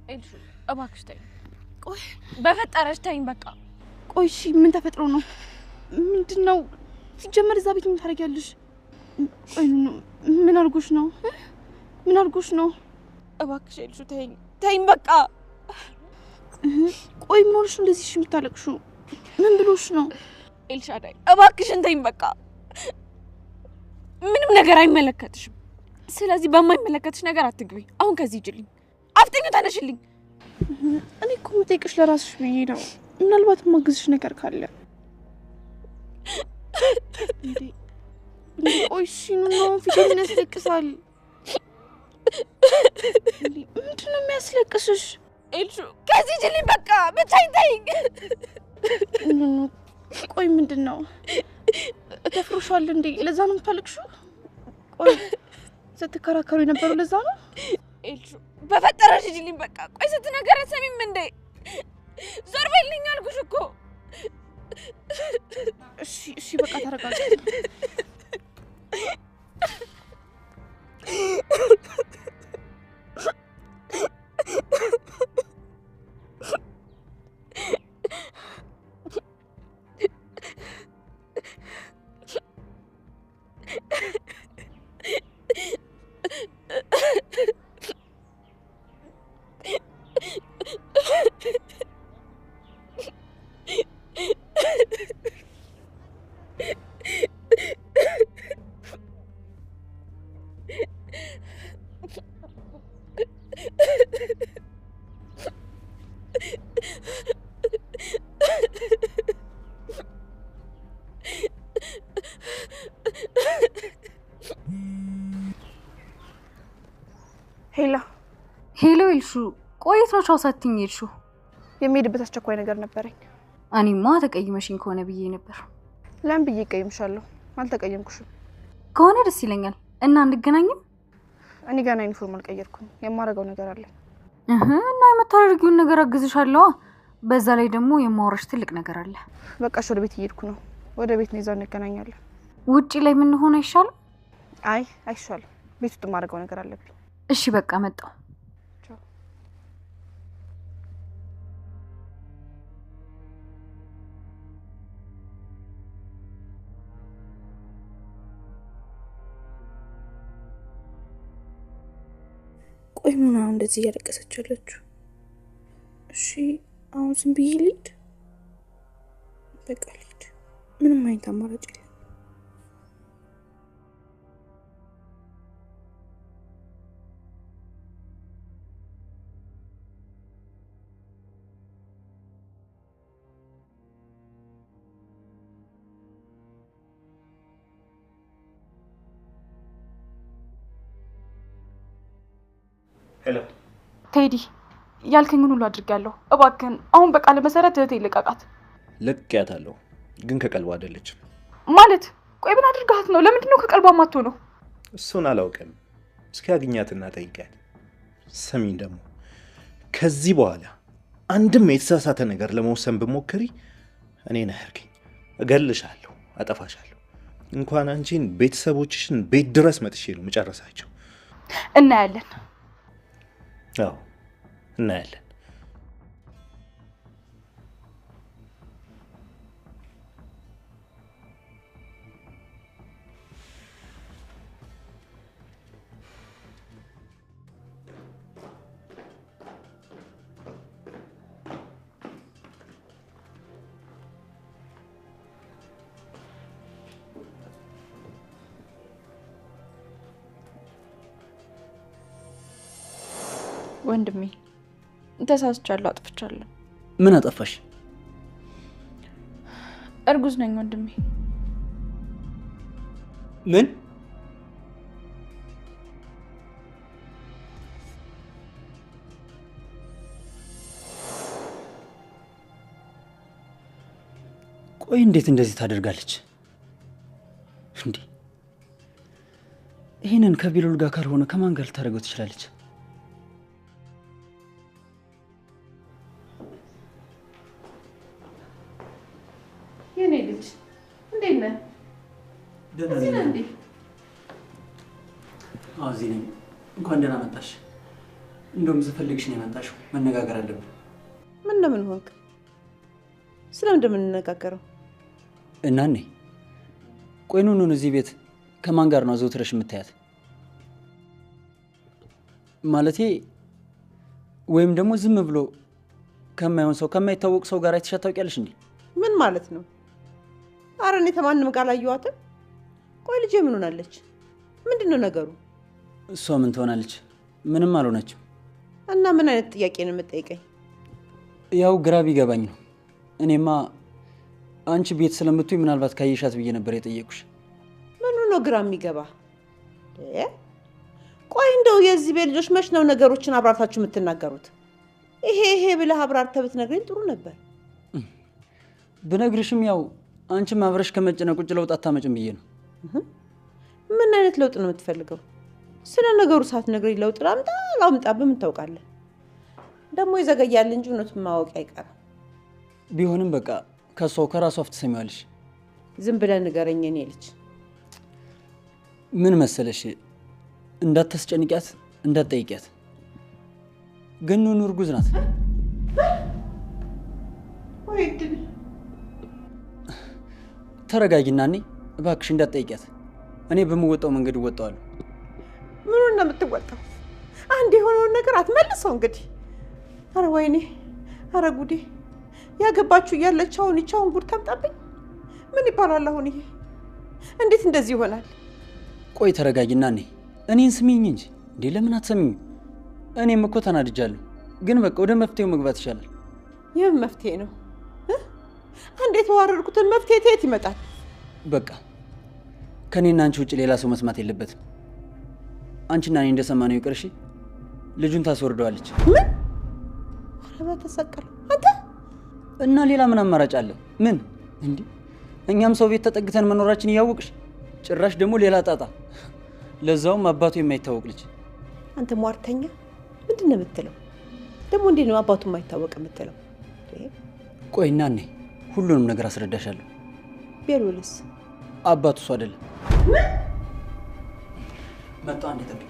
ኤልሹ እባክሽ ተይኝ። ቆይ በፈጠረሽ ተይኝ በቃ። ቆይ እሺ ምን ተፈጥሮ ነው? ምንድነው ሲጀመር እዛ ቤት ምን ታደርጊያለሽ? ቆይ ምን አድርጎሽ ነው? ምን አድርጎሽ ነው? እባክሽ ኤልሹ ተይኝ ተይኝ በቃ። ቆይ ምን ሆነሽ እንደዚህ እሺ የምታለቅሺው? ምን ብሎሽ ነው? ኤልሻዳይ እባክሽን ተይኝ በቃ። ምንም ነገር አይመለከትሽም። ስለዚህ በማይመለከትሽ ነገር አትግቢ። አሁን ከዚህ ሂጂልኝ። አፍጥኚ ተነሽልኝ። እኔ እኮ የምጠይቅሽ ለራስሽ ብዬ ነው። ምናልባት የማግዝሽ ነገር ካለ። እንዴ ቆይ እሺ ኑኑ ፊትሽን ያስለቅሳል። እንዴ ምንድን ነው የሚያስለቅስሽ? ኤልሹ ከዚህ ሂጂልኝ በቃ ብቻዬን ተይኝ። ኑኑ ቆይ ምንድን ነው ተፍሮሻል እንዴ? ለዛ ነው የምታለቅሺው? ቆይ ስትከራከሩ የነበረው ለዛ ነው? ኤልሹ በፈጠረሽ ሂጂልኝ በቃ። ቆይ ስትነገር አትሰሚም እንዴ? ዞር በይልኝ አልኩሽ እኮ። እሺ እሺ በቃ ተረጋጊ። ሄላ Hello ኤልሹ፣ ቆይ የት ነው ቻው ሳትይኝ የሄድሽው? የሚሄድበት አስቸኳይ ነገር ነበረኝ። እኔማ ተቀይመሽኝ ከሆነ ብዬ ነበር። ለምን ብዬ እቀይምሻለሁ? አልተቀየምኩሽም። ከሆነ ደስ ይለኛል። እና እንገናኝም? እኔ ገና ዩኒፎርም አልቀየርኩም። የማደርገው ነገር አለ። እና የምታደርጊውን ነገር አግዝሻለሁ። በዛ ላይ ደግሞ የማወራሽ ትልቅ ነገር አለ። በቃ እሺ፣ ወደ ቤት እየሄድኩ ነው። ወደ ቤት ነው፣ እዛው እንገናኛለን። ውጪ ላይ ምን ሆነ አይሻልም? አይ አይሻልም። ቤት ውስጥ የማደርገው ነገር አለብኝ። እሺ በቃ መጣሁ። ቆይ ምን አሁን እንደዚህ እያለቀሰች ያለችው? እሺ አሁን ዝም ብዬ ልሂድ? በቃ ልሂድ። ምንም አይነት አማራጭ የለም። Hello ቴዲ፣ ያልከኝን ሁሉ አድርጌያለሁ። እባክህን አሁን በቃ ለመሰረት እህቴ ልቀቃት። ለቅቄያታለሁ፣ ግን ከቀልቧ አይደለችም። ማለት ቆይ ምን አድርጋት ነው? ለምንድን ነው ከቀልቧ የማትሆነው? እሱን አላውቅም። እስኪ አግኛትና ጠይቂያት። ስሚኝ ደግሞ ከዚህ በኋላ አንድም የተሳሳተ ነገር ለመወሰን ብሞክሪ እኔን አያርገኝ፣ እገልሻለሁ፣ አጠፋሻለሁ። እንኳን አንቺን ቤተሰቦችሽን ቤት ድረስ መጥቼ ነው የምጨርሳቸው። እናያለን። አዎ እናያለን። ወንድሜ ተሳስቻለሁ፣ አጥፍቻለሁ። ምን አጠፋሽ? እርጉዝ ነኝ ወንድሜ። ምን? ቆይ እንዴት እንደዚህ ታደርጋለች እንዴ? ይህንን ከቢሉል ጋር ካልሆነ ከማን ጋር ልታደርገው ትችላለች? የኔ ልጅ እንዴት ነህ? እዚህ ነህ እንዴ? አዎ እዚህ ነኝ። እንኳን ደህና መጣሽ። እንደውም ስፈልግሽ ነው የመጣሽው። መነጋገር አለብን። ምን ነው ምን ሆንክ? ስለምን እንደምንነጋገረው? እናኔ ቆይ ኑኑን እዚህ ቤት ከማን ጋር ነው አዘውትረሽ የምታያት? ማለቴ ወይም ደግሞ ዝም ብሎ ከማይሆን ሰው ከማይታወቅ ሰው ጋር አይተሻት ታውቂያለሽ እንዴ? ምን ማለት ነው? ኧረ እኔ ከማንም ጋር አላየኋትም። ቆይ ልጄ ምን ሆናለች? ምንድነው ነገሩ? እሷ ምን ትሆናለች? ምንም አልሆነችም። እና ምን አይነት ጥያቄ ነው የምትጠይቀኝ? ያው ግራ ቢገባኝ ነው። እኔማ አንቺ ቤት ስለምትይ ምናልባት ካየሻት ብዬ ነበር የጠየቅኩሽ። ምኑ ነው ግራ የሚገባ? ቆይ እንደው የዚህ ቤት ልጆች መች ነው ነገሮችን አብራርታችሁ የምትናገሩት? ይሄ ይሄ ብለህ አብራርተህ ብትነግረኝ ጥሩ ነበር። ብነግርሽም ያው አንቺም አብረሽ ከመጨነቅ ውጭ ለውጥ አታመጭም ብዬ ነው። ምን አይነት ለውጥ ነው የምትፈልገው? ስለ ነገሩ ሳትነግረኝ ለውጥ ላምጣ ላምጣ በምን ታውቃለህ? ደግሞ ይዘገያል እንጂ እውነቱን ማወቅ አይቀርም። ቢሆንም በቃ ከሷው ከራሷ አፍ ትሰሚዋለሽ። ዝም ብለህ ንገረኝ የኔ ልጅ። ምን መሰለሽ፣ እንዳታስጨንቂያት እንዳትጠይቂያት። ግን ኑኑ እርጉዝ ናት። ወይ እድል። ተረጋጊና እኔ እባክሽ እንዳትጠይቂያት። እኔ በምወጣው መንገድ እወጣዋለሁ። ምኑን ነው የምትወጣው? አንድ የሆነውን ነገር አትመልሰው እንግዲህ። ኧረ ወይኔ፣ ኧረ ጉዴ! ያገባችሁ እያለች አሁን ይቻውን ጉድ ታምጣብኝ። ምን ይባላል አሁን ይሄ? እንዴት እንደዚህ ይሆናል? ቆይ ተረጋጊና እኔ እኔን ስሚኝ እንጂ። እንዴ ለምን አትሰሚኝም? እኔም እኮ ተናድጃለሁ፣ ግን በቃ ወደ መፍትሄው መግባት ይሻላል። የምን መፍትሄ ነው? አንዴ የተዋረድኩትን መፍትሄ ተየት ይመጣል? በቃ ከኔና አንቺ ውጭ ሌላ ሰው መስማት የለበትም። አንቺና እኔ እንደሰማነው ይቅር። እሺ ልጁን ታስወርደዋለች። ምን? ኧረ በተሰቀለው አንተ። እና ሌላ ምን አማራጭ አለ? ምን እንዴ እኛም ሰው ቤት ተጠግተን መኖራችን እያወቅሽ ጭራሽ ደግሞ ሌላ ጣጣ፣ ለዛውም አባቱ የማይታወቅ ልጅ። አንተ ሟርተኛ ምንድን ነው የምትለው? ደግሞ እንዴት ነው አባቱ የማይታወቅ የምትለው? ቆይና እኔ ሁሉንም ነገር አስረዳሻለሁ። ቤሉልስ አባቱ እሱ አይደለም። ምን መጣ? አንዴ ጠብቂ።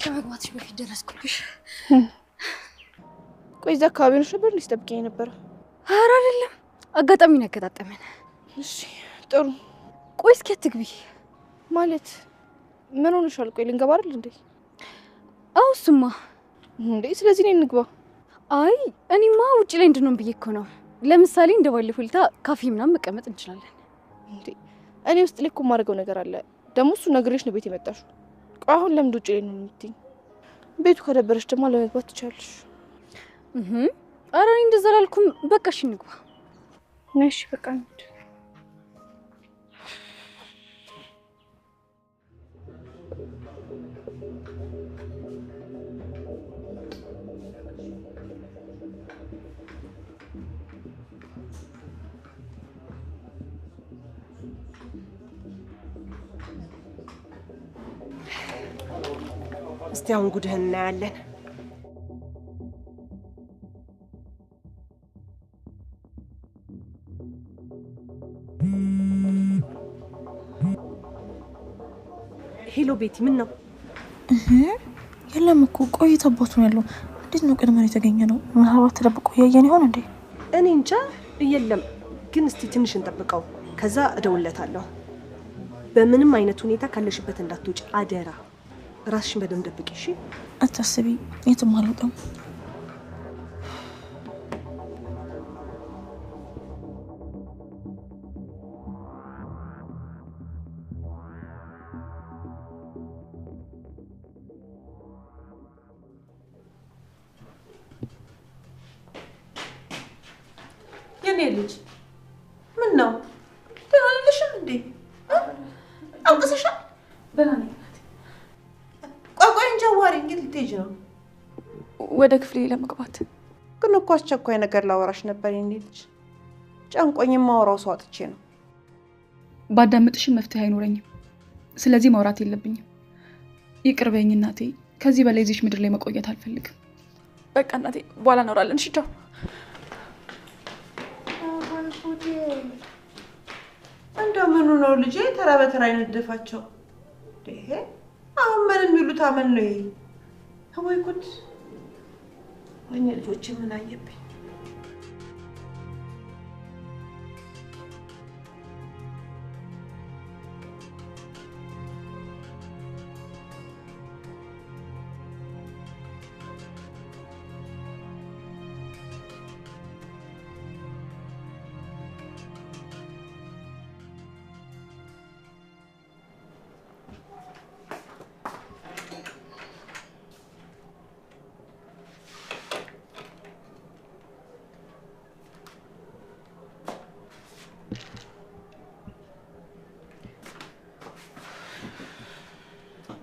ከመግባትሽ በፊት ደረስኩብሽ። ቆይ እዛ አካባቢ ነሽ ነበር እንዴ ስትጠብቂኝ የነበረው? ኧረ አይደለም፣ አጋጣሚ ነው ያገጣጠመን። እሺ ጥሩ። ቆይ እስኪ አትግቢ። ማለት ምን ሆነሻል? ቆይ ልንገባ አይደል እንዴ? አዎ እሱማ እንዴ። ስለዚህ እኔ እንግባ? አይ እኔማ ውጭ ላይ እንድንሆን ብዬ እኮ ነው። ለምሳሌ እንደባለፈው ልታ ካፌ ምናምን መቀመጥ እንችላለን። እንዴ እኔ ውስጥ ላይ እኮ የማደርገው ነገር አለ። ደግሞ እሱ ነግሬሽ ነው ቤት የመጣሽው። ቆይ አሁን ለምን ውጭ ላይ ነው የምትይኝ? ቤቱ ከደበረሽ ደግሞ ለመግባት ትችያለሽ። ኧረ እኔ እንደዛ አላልኩም። በቃ እሺ እንግባ። እሺ በቃ እንሂድ። እስቲ አሁን ጉድህን እናያለን። Hello ቤቲ፣ ምን ነው? የለም እኮ ቆይታ አባቱ ነው ያለው። እንዴት ነው ቀድመን የተገኘ ነው? ምናልባት ተደብቆ እያየን ይሆን እንዴ? እኔ እንጃ። የለም ግን እስቲ ትንሽ እንጠብቀው፣ ከዛ እደውልለታለሁ። በምንም አይነት ሁኔታ ካለሽበት እንዳትወጪ አደራ። ራስሽን በደንብ ደብቂ እሺ? አታስቢ፣ የትም አልወጣም። የኔ ልጅ ምን ነው ደህና አይደለሽም እንዴ? አልቅሰሻል? ደህና ነኝ እናቴ። ቆይ ቆይ እንጂ አዋሪኝ። የት ልትሄጂ ነው? ወደ ክፍሌ ለመግባት። ግን እኮ አስቸኳይ ነገር ላወራሽ ነበር የኔ ልጅ። ጨንቆኝ የማወራው ሰው አጥቼ ነው። ባዳምጥሽም መፍትሄ አይኖረኝም። ስለዚህ ማውራት የለብኝም። ይቅር በይኝ እናቴ። ከዚህ በላይ እዚች ምድር ላይ መቆየት አልፈልግም። በቃ እናቴ በኋላ እናወራለን። እሺ ቻው። እንደው ምኑ ነው ልጄ ተራ በተራ የነደፋቸው? ይሄ አሁን ምን የሚሉት አመል ነው ይሄ? ወይ ጉድ! ወይኔ ልጆቼ ምን አየብኝ?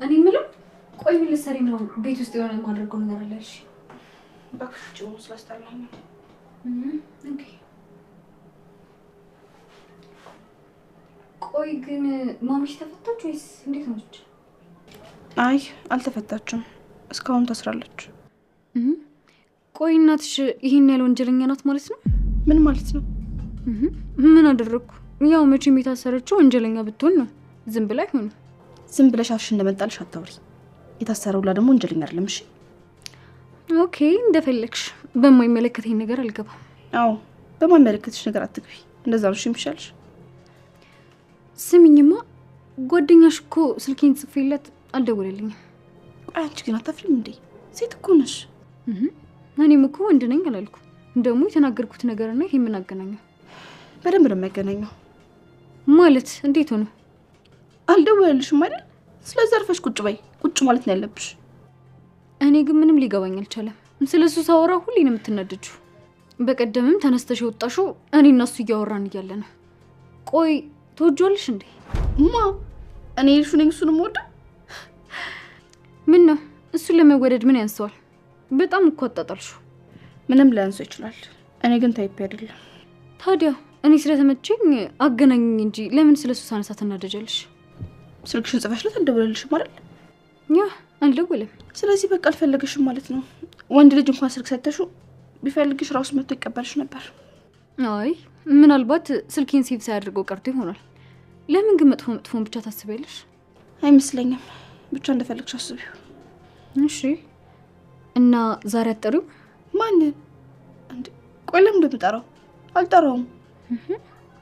እኔ የምለው ቆይ ምን ልትሰሪ ነው? ቤት ውስጥ የሆነ የማደርገው ነገር አለ። እሺ እባክሽ ጭው ስላስጠላኝ ነው። Okay። ቆይ ግን ማሚሽ ተፈታች ወይስ እንዴት ነች? አይ አልተፈታችም፣ እስካሁን ታስራለች። ቆይ እናትሽ ይሄን ያህል ወንጀለኛ ናት ማለት ነው? ምን ማለት ነው? ምን አደረግኩ? ያው መቼም የታሰረችው ወንጀለኛ ብትሆን ነው። ዝም ብላ አይሆንም። ዝም ብለሽ አፍሽ እንደመጣልሽ አታውሪ። የታሰረው ሁላ ደግሞ ወንጀለኛ አይደለም። እሺ Okay፣ እንደፈለግሽ። በማይመለከተኝ ነገር አልገባም። አዎ በማይመለከትሽ ነገር አትግቢ። እንደዛ ነው የሚሻልሽ። ስሚኝማ፣ ጓደኛሽ እኮ ስልኬን ጽፌለት አልደወለልኝም። ቆይ አንቺ ግን አታፍሪም እንዴ? ሴት እኮ ነሽ። እኔም እኮ ወንድ ነኝ አላልኩ። ደግሞ የተናገርኩት ነገርና ይሄ ምን አገናኘው? በደንብ ነው የሚያገናኘው። ማለት እንዴት ሆኖ? አልደወለልሽም አይደል? ስለዚህ አርፈሽ ቁጭ በይ። ቁጭ ማለት ነው ያለብሽ። እኔ ግን ምንም ሊገባኝ አልቻለም። ስለሱ ሳወራ ሁሌ ነው የምትናደጂው። በቀደምም ተነስተሽ የወጣሽው እኔ እና እሱ እያወራን እያለ ነው። ቆይ ትወጂዋለሽ እንዴ? ማ እኔ እሱ ነኝ እሱን የምወደው? ምን ነው እሱን ለመወደድ ምን ያንሰዋል? በጣም እኮ አጣጣልሽው። ምንም ላያንሰው ይችላል። እኔ ግን ታይፕ አይደለም። ታዲያ እኔ ስለተመቸኝ አገናኝኝ እንጂ ለምን ስለሱ ሳነሳ ትናደጃለሽ? ስልክሽን ጽፈሽለት አልደወለልሽም አይደል? ያ አልደወለም። ስለዚህ በቃ አልፈለገሽም ማለት ነው። ወንድ ልጅ እንኳን ስልክ ሰተሽው ቢፈልግሽ ራሱ መጥቶ ይቀበልሽ ነበር። አይ ምናልባት ስልኬን save ሳያደርገው ቀርቶ ይሆናል። ለምን ግን መጥፎ መጥፎን ብቻ ታስቢያለሽ? አይመስለኝም። ብቻ እንደፈለግሽ አስቢው። እሺ እና ዛሬ አትጠሪው? ማንን እንዴ? ቆይ ለምን እንደምጠራው? አልጠራውም።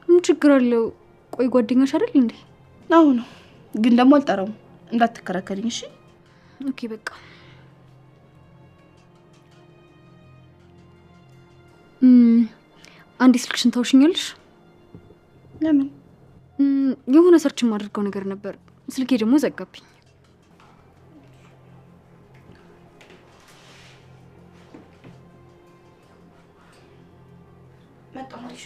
ምን ችግር አለው? ቆይ ጓደኛሽ አይደል እንዴ? አዎ ነው፣ ግን ደግሞ አልጠራውም። እንዳትከራከሪኝ እሺ? Okay በቃ አንዴ ስልክሽን ታውሽኛለሽ? ለምን? የሆነ search የማደርገው ነገር ነበር፣ ስልኬ ደግሞ ዘጋብኝ። መጣሁ። እሺ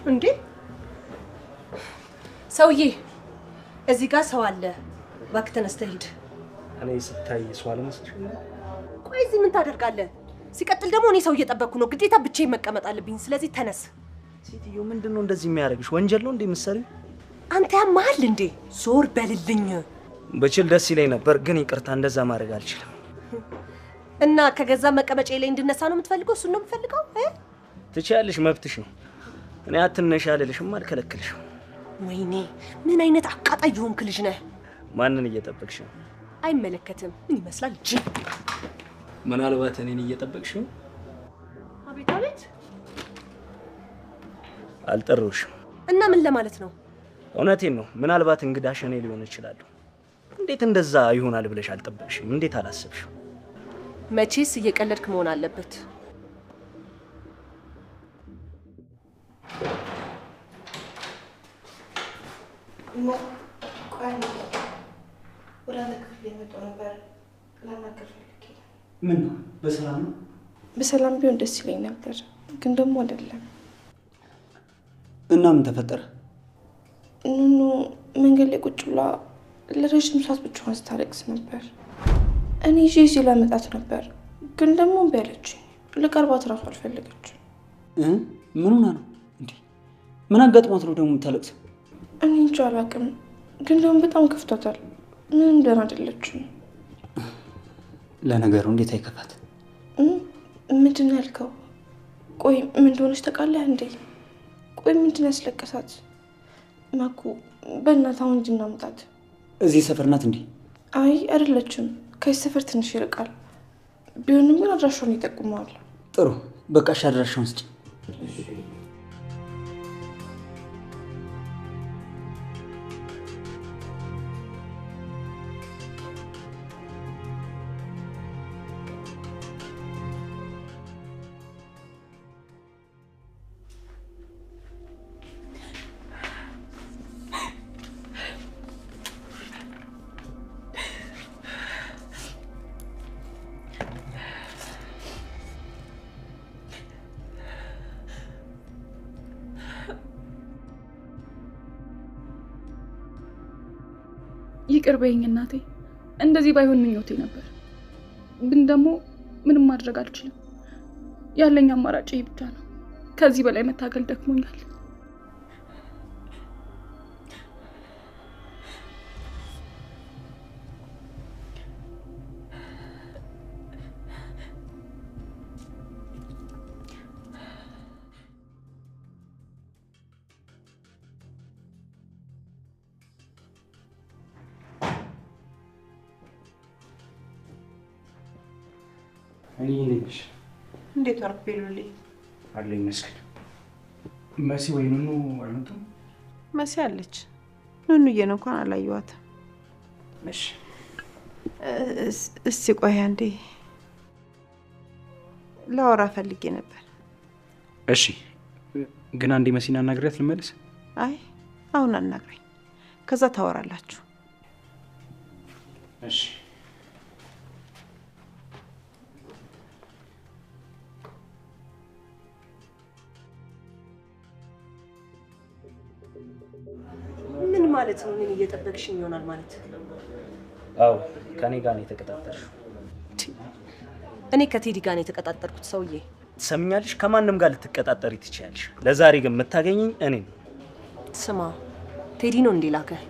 እንዴ ሰውዬ፣ እዚህ ጋር ሰው አለ። እባክህ ተነስተህ ሂድ። እኔ ስታይ ሰው አልመስልሽም? ቆይ እዚህ ምን ታደርጋለህ? ሲቀጥል ደግሞ እኔ ሰው እየጠበቅኩ ነው። ግዴታ ብቻዬን መቀመጥ አለብኝ። ስለዚህ ተነስ። ሴትዮ ምንድን ነው እንደዚህ የሚያደርግሽ? ወንጀል ነው እንዴ የምትሰሪው? አንተ ያመሃል እንዴ? ዞር በልልኝ። ብችል ደስ ይለኝ ነበር፣ ግን ይቅርታ እንደዛ ማድረግ አልችልም። እና ከገዛ መቀመጫ ላይ እንድነሳ ነው የምትፈልገው? እሱን ነው የምትፈልገው? ትችያለሽ፣ መብትሽ ነው። እኔ አትነሽ አልልሽም፣ አልከለክልሽም። ወይኔ ምን አይነት አቃጣይ የሆንክ ልጅ ነህ! ማንን እየጠበቅሽ ነው? አይመለከትም። ምን ይመስላል ጅል። ምናልባት እኔን እየጠበቅሽ ነው? አቤት አቤት። አልጠራሁሽም። እና ምን ለማለት ነው? እውነቴን ነው። ምናልባት እንግዳሽ እኔ ሊሆን እችላለሁ። እንዴት እንደዛ ይሆናል ብለሽ አልጠበቅሽም? እንዴት አላሰብሽም? መቼስ እየቀለድክ መሆን አለበት። ወደ አንተ ክፍል የመጣሁ ነበር፣ ላናግርህ ፈልጌ ነው። ምን ነው? በሰላም ነው? በሰላም ቢሆን ደስ ይለኝ ነበር፣ ግን ደግሞ አይደለም። እና ምን ተፈጠረ? ኑኑ መንገድ ላይ ቁጭ ብላ ለረጅም ሰዓት ብቻዋን ስታለቅስ ነበር። እኔ ይዤ እዚህ ላመጣት ነበር፣ ግን ደግሞ እምቢ አለችኝ። ልቀርባት እራሱ አልፈለገችም። ምን ሆና ነው እንዴ? ምን አጋጥሟት ነው ደግሞ የምታለቅሰው? እኔ እንጃ አላውቅም፣ ግን ደግሞ በጣም ከፍቷታል። ምንም ደህና አይደለችም። ለነገሩ እንዴት አይከፋት? ምንድን ነው ያልከው? ቆይ ምን እንደሆነች ታውቃለህ እንዴ? ቆይ ምንድን ነው ያስለቀሳት? ማኩ በእናትህ አሁን እንድናምጣት። እዚህ ሰፈር ናት እንዴ? አይ አይደለችም፣ ከዚህ ሰፈር ትንሽ ይርቃል። ቢሆንም ግን አድራሻውን ይጠቁመዋል። ጥሩ በቃ እሺ፣ አድራሻውን ስጪኝ። ይቅር በይኝ እናቴ፣ እንደዚህ ባይሆን ምኞቴ ነበር። ግን ደግሞ ምንም ማድረግ አልችልም። ያለኝ አማራጭ ይህ ብቻ ነው። ከዚህ በላይ መታገል ደክሞኛል። እንዴት ዋልክ ቤሉልኝ? አለ ይመስገን። መሲ ወይ ኑኑ አልመጡም? መሲ አለች። ኑኑዬን እንኳን አላየኋትም። እሺ እስቲ ቆይ አንዴ ላወራ ፈልጌ ነበር። እሺ ግን አንዴ መሲን አናግሪያት ልመለስ። አይ አሁን አናግረኝ፣ ከዛ ታወራላችሁ። እሺ ምን ማለት ነው? እኔን እየጠበቅሽኝ ይሆናል ማለት? አዎ ከኔ ጋር ነው የተቀጣጠርሽው። እኔ ከቴዲ ጋር ነው የተቀጣጠርኩት። ሰውዬ ትሰምኛለሽ? ከማንም ጋር ልትቀጣጠሪ ትችያለሽ። ለዛሬ ግን የምታገኘኝ እኔ ነው። ስማ፣ ቴዲ ነው እንዴ ላከህ?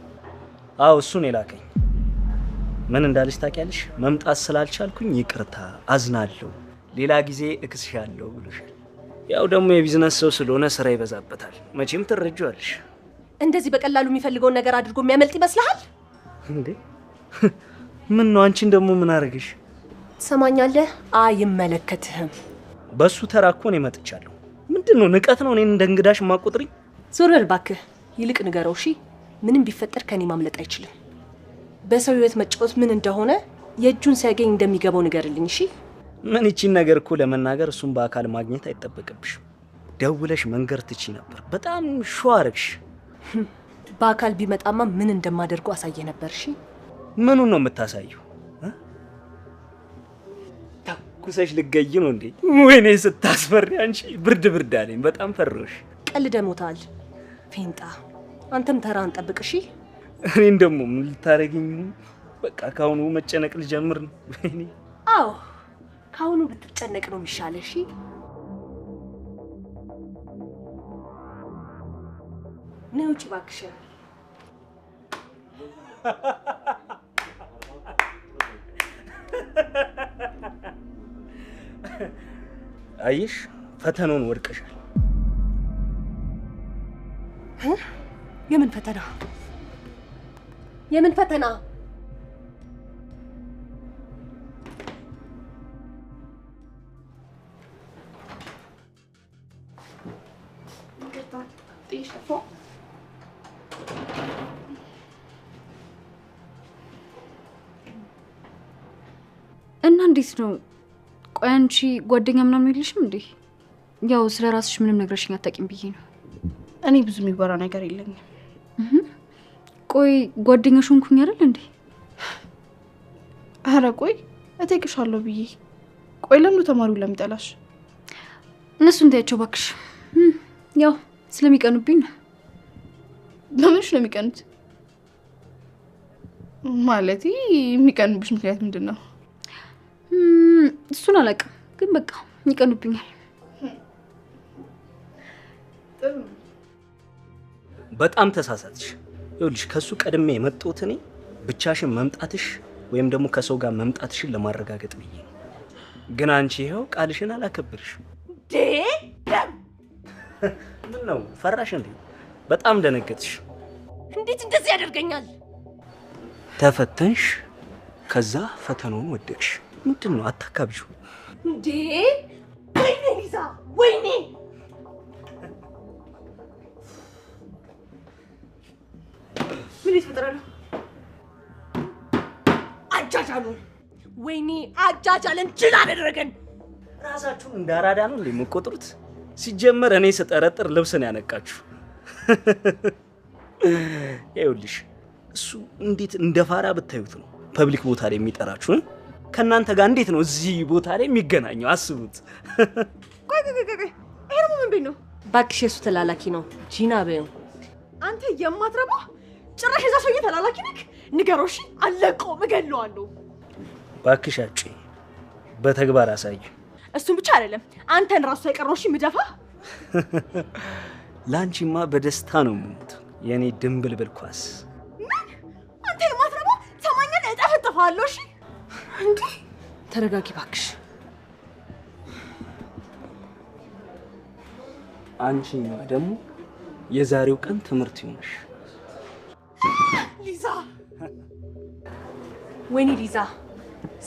አዎ እሱ ነው የላከኝ። ምን እንዳለሽ ታውቂያለሽ? መምጣት ስላልቻልኩኝ ይቅርታ አዝናለሁ፣ ሌላ ጊዜ እክስሻለሁ ብሎሻል። ያው ደግሞ የቢዝነስ ሰው ስለሆነ ስራ ይበዛበታል። መቼም ትረጂዋለሽ። እንደዚህ በቀላሉ የሚፈልገውን ነገር አድርጎ የሚያመልጥ ይመስልሃል እንዴ? ምን ነው አንቺን ደግሞ ምን አደረግሽ? ትሰማኛለህ? አይመለከትህም። በሱ ተራ እኮ እኔ መጥቻለሁ። ምንድን ነው ንቀት ነው እኔን እንደ እንግዳሽ ማቆጥሪ? ዞር በል እባክህ። ይልቅ ንገረው እሺ። ምንም ቢፈጠር ከኔ ማምለጥ አይችልም። በሰው ህይወት መጫወት ምን እንደሆነ የእጁን ሲያገኝ እንደሚገባው ንገርልኝ እሺ። ምን ይቺን ነገር እኮ ለመናገር እሱን በአካል ማግኘት አይጠበቅብሽም። ደውለሽ መንገር ትቺ ነበር። በጣም ሾ አረግሽ። በአካል ቢመጣማ ምን እንደማደርገው አሳየ ነበር። እሺ ምኑን ነው የምታሳየው? ተኩሰሽ ልገይ ነው እንዴ? ወይኔ ስታስፈሪ አንቺ። ብርድ ብርድ አለኝ፣ በጣም ፈራሁሽ። ቀልደህ ሞታል ፌንጣ። አንተም ተራህን ጠብቅ እሺ። እኔን ደግሞ ምን ልታረጊኝ? በቃ ካሁኑ መጨነቅ ልጀምር ነው። ወይኔ አዎ ካሁኑ ብትጨነቅ ነው የሚሻልህ። እሺ ነይ ውጪ እባክሽ። አየሽ፣ ፈተናውን ወድቀሻል። የምን ፈተና? የምን ፈተና? እና እንዴት ነው? ቆይ አንቺ ጓደኛ ምናምን የለሽም እንዴ? ያው ስለ ራስሽ ምንም ነግረሽኝ አታውቂም ብዬ ነው። እኔ ብዙ የሚወራ ነገር የለኝም። ቆይ ጓደኛሽ ሆንኩኝ አይደል እንዴ? አረ ቆይ እጠይቅሻለሁ ብዬ። ቆይ ለምን ተማሪው ለሚጠላሽ? እነሱን ተያቸው እባክሽ። ያው ስለሚቀኑብኝ ነው። በምንሽ ነው የሚቀኑት? ማለቴ የሚቀኑብሽ ምክንያት ምንድን ነው? እሱን አላውቅም፣ ግን በቃ ይቀኑብኛል። በጣም ተሳሳትሽ። ይኸውልሽ ከሱ ቀድሜ የመጣሁት እኔ ብቻሽን መምጣትሽ ወይም ደግሞ ከሰው ጋር መምጣትሽን ለማረጋገጥ ብዬ ነው። ግን አንቺ ይኸው ቃልሽን አላከብርሽም። ምን ነው ፈራሽ እንዴ? በጣም ደነገጥሽ። እንዴት እንደዚህ ያደርገኛል? ተፈተንሽ፣ ከዛ ፈተናውን ወደቅሽ። ምንድን ነው አታካብጂው እንዴ? ወይኔ ሊዛ፣ ወይኔ ምን የተፈጠረ ነው? አጃጃሉን፣ ወይኔ አጃጃለን፣ ጅል አደረገን። ራሳችሁን እንደ አራዳ ነው እንዴ የምትቆጥሩት? ሲጀመር እኔ ስጠረጥር ልብስ ነው ያነቃችሁ። ይኸውልሽ እሱ እንዴት እንደፋራ ብታዩት ነው public ቦታ ላይ የሚጠራችሁ። ከእናንተ ጋር እንዴት ነው እዚህ ቦታ ላይ የሚገናኘው? አስቡት። ቆይ ቆይ ቆይ ቆይ፣ ይሄ ደግሞ ምን ቤት ነው? እባክሽ የእሱ ተላላኪ ነው ጂና በይው። አንተ የማትረባ ጭራሽ የዛ ሰውዬ ተላላኪ ነህ? ንገረው እሺ፣ አለቀውም፣ እገለዋለሁ። እባክሽ አጭኝ፣ በተግባር አሳይ። እሱን ብቻ አይደለም አንተን ራሱ ሳይቀር ነው እሺ የምደፋ። ላንቺማ በደስታ ነው የምሞት የኔ ድንብልብል ኳስ። ምን አንተ የማትረባ ሰማኛል፣ እጠፈጥፈዋለሁ። እሺ እንዴ ተረጋጊ እባክሽ። አንቺኛዋ ደግሞ የዛሬው ቀን ትምህርት ይሁንሽ። ሊዛ፣ ወይኔ ሊዛ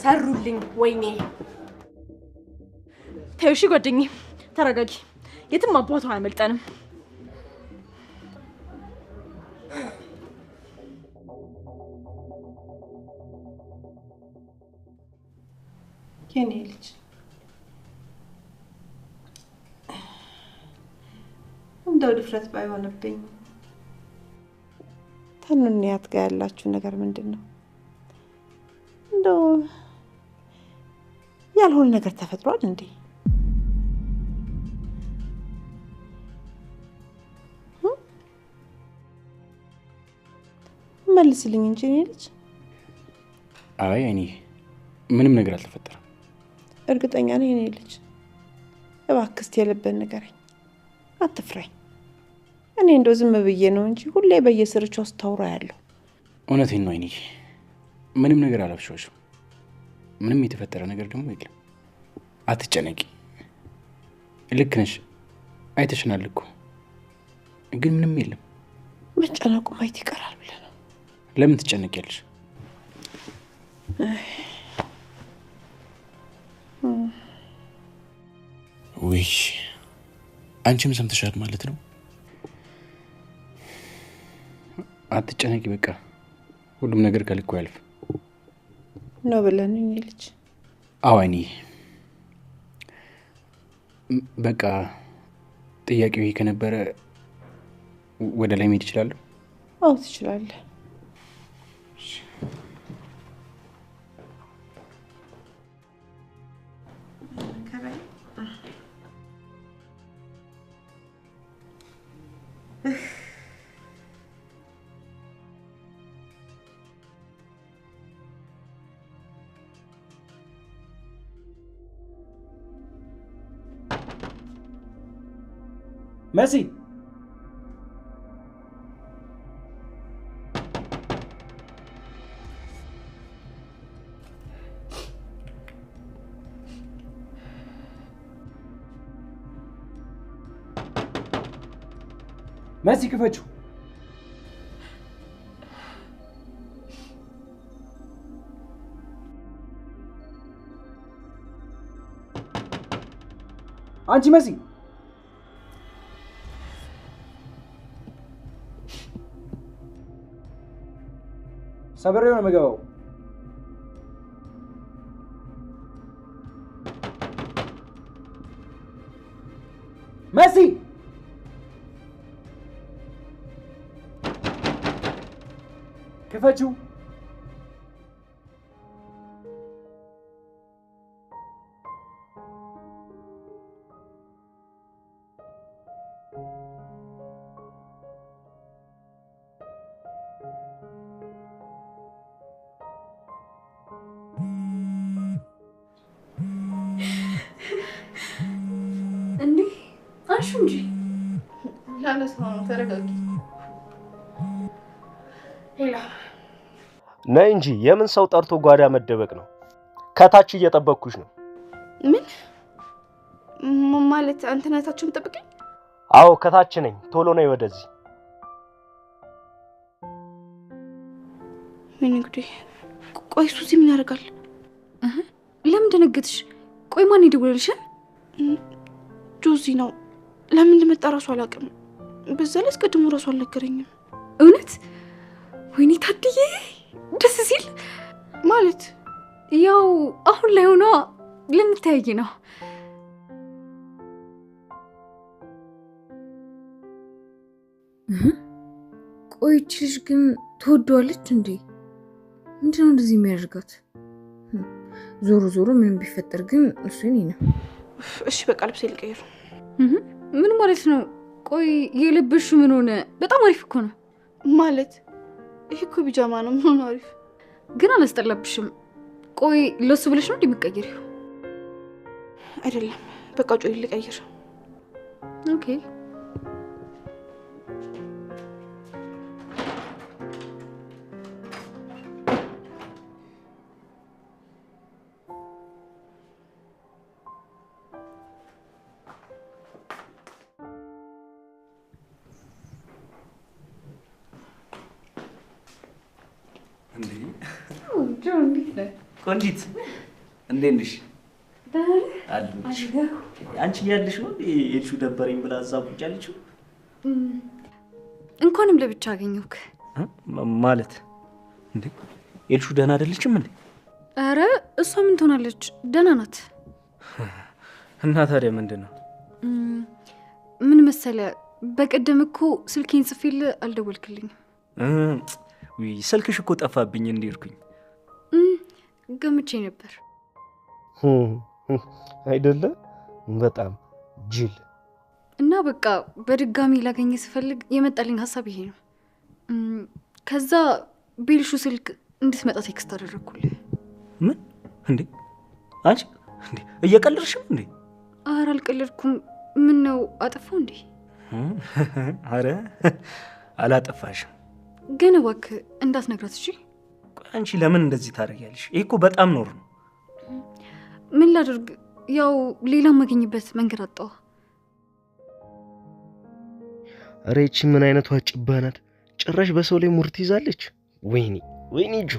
ሰሩልኝ። ወይኔ ተይው እሺ ጓደኛዬ፣ ተረጋጊ። የትም አባቷ አያመልጠንም። የኔ ልጅ እንደው ድፍረት ባይሆንብኝ ተኑንያት ጋር ያላችሁ ነገር ምንድን ነው? እንደው ያልሆነ ነገር ተፈጥሯል እንዴ? መልስልኝ እንጂ የኔ ልጅ። አይ እኔ ምንም ነገር አልተፈጠረም። እርግጠኛ ነኝ የኔ ልጅ። እባክህ እስቲ የልብህን ንገረኝ፣ አትፍራኝ። እኔ እንደው ዝም ብዬ ነው እንጂ ሁሌ በየስርቻው ስታወራ ያለው። እውነቴን ነው አይንዬ፣ ምንም ነገር አላብሸውሽም። ምንም የተፈጠረ ነገር ደግሞ የለም። አትጨነቂ። ልክ ነሽ፣ አይተሽናል እኮ ግን ምንም የለም። መጨነቁ ማየት ይቀራል ብለህ ነው? ለምን ትጨነቂያለሽ? ውይ አንቺም ሰምተሻል ማለት ነው። አትጨነቂ፣ በቃ ሁሉም ነገር ከልኩ ያልፍ ነው ብለህ ነው የኔ ልጅ? አዎ አይንዬ፣ በቃ ጥያቄው ይሄ ከነበረ ወደ ላይ መሄድ እችላለሁ? አዎ ትችላለህ። መሲ መሲ ክፈችው። አንቺ መሲ ሰብሬው ነው የምገባው። መሲ ክፈችው። እንዴ አንሹ እንጂ። ላነሳው ነው። ተረጋጊ። ሌላ ነይ እንጂ የምን ሰው ጠርቶ ጓዳ መደበቅ ነው? ከታች እየጠበቅኩሽ ነው። ምን ማለት አንተ ነህ ታች የምጠብቀኝ? አዎ ከታች ነኝ። ቶሎ ነይ ወደዚህ። ምን እንግዲህ ቆይ እሱ እዚህ ምን ያደርጋል? ለምን ደነገጥሽ? ቆይ ማን ይደውልልሻል? ጆዚ ነው። ለምን እንደመጣ እራሱ አላውቅም። በዛ ላይ አስቀድሞ እራሱ አልነገረኝም። እውነት? ወይኔ ታድዬ ደስ ሲል። ማለት ያው አሁን ላይ ሆኗ ልንተያይ ነው። ቆይ ይህች ልጅ ግን ትወደዋለች እንዴ? ምንድነው እንደዚህ የሚያደርጋት? ዞሮ ዞሮ ምንም ቢፈጠር ግን እሱ የኔ ነው። እሺ በቃ ልብሴ ልቀይር። ምን ማለት ነው? ቆይ የለበሽው ምን ሆነ? በጣም አሪፍ እኮ ነው። ማለት ይሄ እኮ ቢጃማ ነው። ምን አሪፍ ግን አላስጠላብሽም። ቆይ ለሱ ብለሽ ነው እንዴ የምትቀይሪው? አይደለም በቃ ጮይ ልቀይር። Okay ቆንጂት እንዴት ነሽ? አንቺ እያለሽ ነው የልሹ ደበረኝ ብላ እዛ ቁጭ ያለችው። እንኳንም ለብቻ አገኘሁክ። ማለት እንዴ የልሹ ደህና አይደለችም እንዴ? ኧረ እሷ ምን ትሆናለች? ደህና ናት። እና ታዲያ ምንድን ነው? ምን መሰለ፣ በቀደም እኮ ስልኬን ጽፌልህ አልደወልክልኝም። ውይ ስልክሽ እኮ ጠፋብኝ እንዲርኩኝ ገምቼ ነበር። አይደለ? በጣም ጅል። እና በቃ በድጋሚ ላገኘ ስፈልግ የመጣልኝ ሀሳብ ይሄ ነው። ከዛ ቤልሹ ስልክ እንድትመጣ text አደረኩልህ። ምን እንዴ? አንቺ እንዴ እየቀለድሽም እንዴ? ኧረ አልቀለድኩም። ምን ነው አጠፋው እንዴ? አረ አላጠፋሽም። ግን እባክህ እንዳትነግራት እሺ? አንቺ ለምን እንደዚህ ታደርጊያለሽ? ይሄ እኮ በጣም ኖር ነው። ምን ላድርግ? ያው ሌላ የማገኝበት መንገድ አጣሁ። ኧረ ይቺ ምን አይነቷ ጭባ ናት? ጭራሽ በሰው ላይ ሙርት ይዛለች። ወይኔ ወይኔ ጆ